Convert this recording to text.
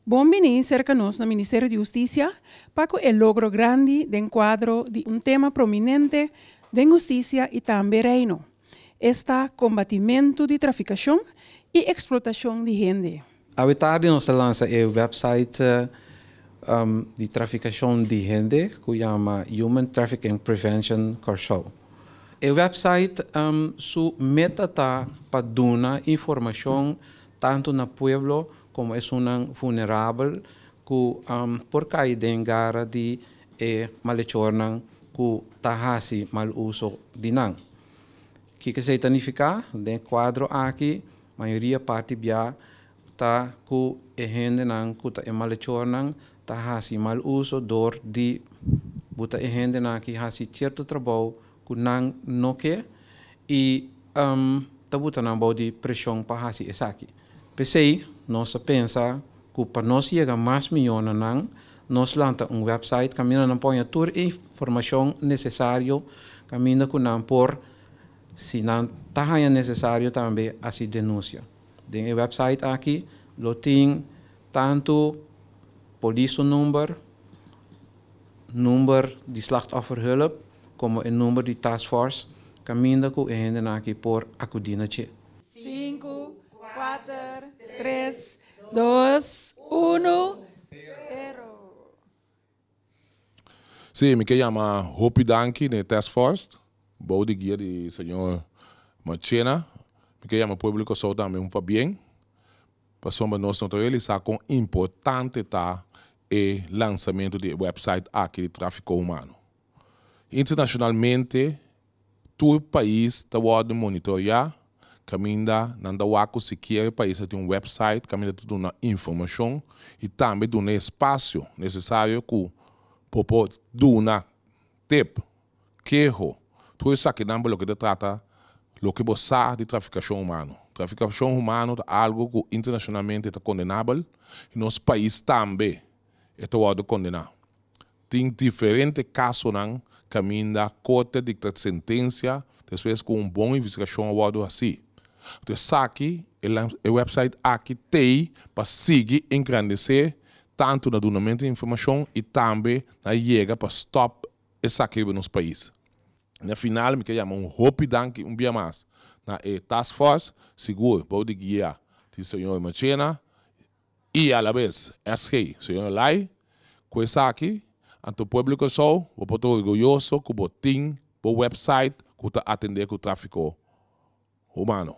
Bon bini serka nos na Ministerio di Hustisia pa ku e logro grandi den kuadro di un tema prominente den hustisia i tambe Reino, esta kombatimentu di trafikashon i eksplotashon di hende. Awe tardi nos ta lansa e website di trafikashon di hende ku yama Human Trafficking Prevention Kòrsou. E website su meta ta pa duna informashon tantu na pueblo komo esunnan vulnerabel ku por kai den gara di e malechornan ku ta hasi mal uso di nan. Kiko esei ta nifiká? Den e kuadro aki mayoria parti bia ta ku e hendenan ku ta e malechornan ta hasi mal uso dor di buta e hendenan aki hasi sierto trabou ku nan no ke i ta buta nan bou di preshon pa hasi esaki. P'esei nos a pensa ku pa nos yega mas mihó na nan, nos lanta un website kaminda nan poña tur e informashon nesesario kaminda ku nan por, si nan ta haña nesesario tambe, hasi denunsia. Den e website aki lo tin tantu polis su number, number di slachtofferhulp komo e number di taskforce kaminda ku e hendenan aki por akudí na dje. Sinku, kuater, tres, dos, unu, sero. Sí, mi ke yama hopi danki na e task force bou di guia di señor Marchena. Mi ke yama pueblo di Kòrsou tambe un pabien pasobra nos no ta realisá kon importante ta e lansamentu di e website aki di tráfiko humano. Internashonalmente tur pais ta wòrdu monitoreá kaminda nan ta wak ku sikiera e pais ta tin un website kaminda ta duna informashon i tambe duna e espasio nesesario ku bo por duna tip, keho, tur esakinan pa loke ta trata loke bo sa di trafikashon humano. Trafikashon humano ta algu ku internashonalmente ta kondenabel i nos pais tambe e ta wòrdu kondená. Tin diferente kasonan kaminda korte a dikta sentensia despues ku un bon investigashon a wòrdu hasí. Anto esaki e wèpsait aki t'ei pa sigui engrandesé tantu na dunamentu di informashon i tambe na yega pa stòp esaki riba nos pais. Na final mi ke yama un hopi danki un bia mas na e task force, sigur bou di guia di señor Marchena i alabes SG señor Lai ku esaki anto pueblo di Kòrsou bo por ta orguyoso ku bo tin bo website ku ta atendé ku tráfiko humano.